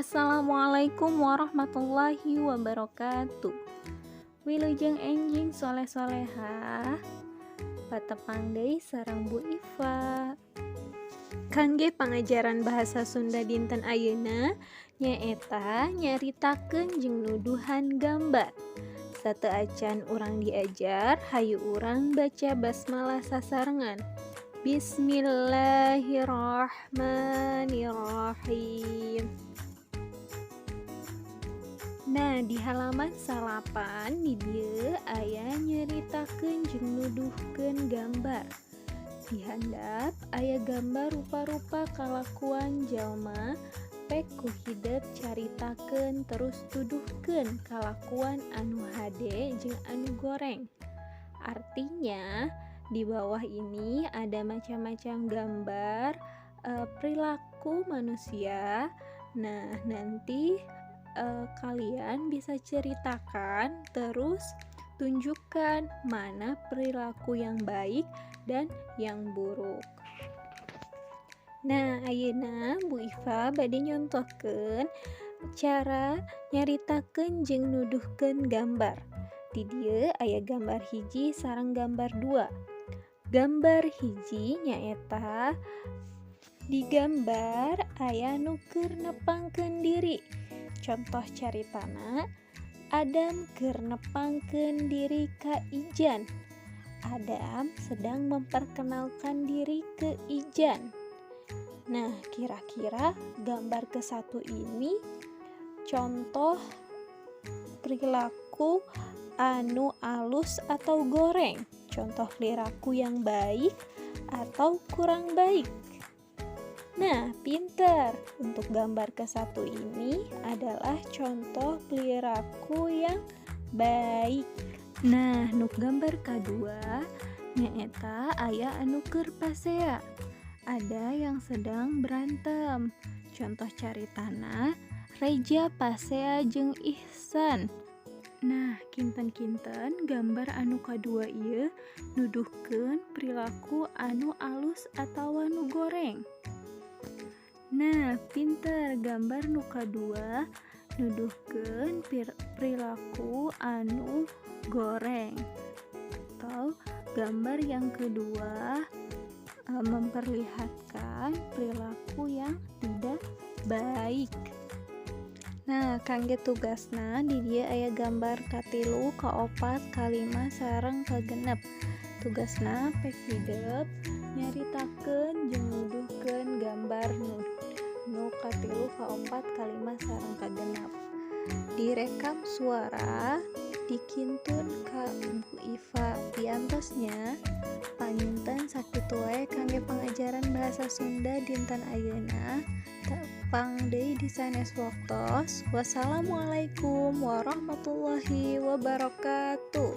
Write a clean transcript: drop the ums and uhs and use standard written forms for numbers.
Assalamualaikum warahmatullahi wabarakatuh. Wilujeng enjing soleh-solehah. Patepang deui sareng Bu Iva. Kangge pangajaran bahasa Sunda dinten ayeuna nyaeta nyaritakeun jeung nuduhan gambar. Sateuacan urang diajar, hayu urang baca basmalah sasarengan. Bismillahirrahmanirrahim. Nah, di halaman 9 di dieu aya nyaritakeun jeung nuduhkeun gambar. Di handap aya gambar rupa-rupa kalakuan jalma pek ku hidep caritakeun terus tuduhkeun kalakuan anu hade jeung anu goreng. Artinya, di bawah ini ada macam-macam gambar perilaku manusia. Nah, nanti kalian bisa ceritakan terus tunjukkan mana perilaku yang baik dan yang buruk. Nah, ayeuna Bu Iva bade nyontohkeun cara nyaritakeun jeung nuduhkeun gambar. Di dieu aya gambar 1 sareng gambar 2. Gambar 1 nyaeta di gambar aya nu keur nepangkeun diri. Contoh caritana, Adam keur nepangkeun diri ka Ijan. Adam sedang memperkenalkan diri ke Ijan. Nah, kira-kira gambar ke-1 ini contoh perilaku anu alus atau goreng. Contoh perilaku yang baik atau kurang baik. Nah, pinter. Untuk gambar ke-1 ini adalah contoh perilaku yang baik. Nah, nu gambar kedua nyaeta aya anu keur pasea. Ada yang sedang berantem. Contoh caritana, Reja pasea jeung Ihsan. Nah, kinten-kinten gambar anu kadua ieu nuduhkeun perilaku anu alus atawa nu goreng. Nah, pinter, gambar nu kadua nuduhkeun perilaku anu goreng. Atau gambar yang kedua memperlihatkan perilaku yang tidak baik. Nah, kangge tugasna di dieu aya gambar 3, 4, 5, sareng 6. Tugasna pek hidep nyaritakeun jeung nuduhkeun gambar nu 3, 4, 5, sareng 6. Direkam suara dikintun ka Bu Iva. Diantosnya panginten sakitu wae kangge pangajaran bahasa Sunda dinten ayeuna. Tepang deui di sanes waktos. Wassalamualaikum warahmatullahi wabarakatuh.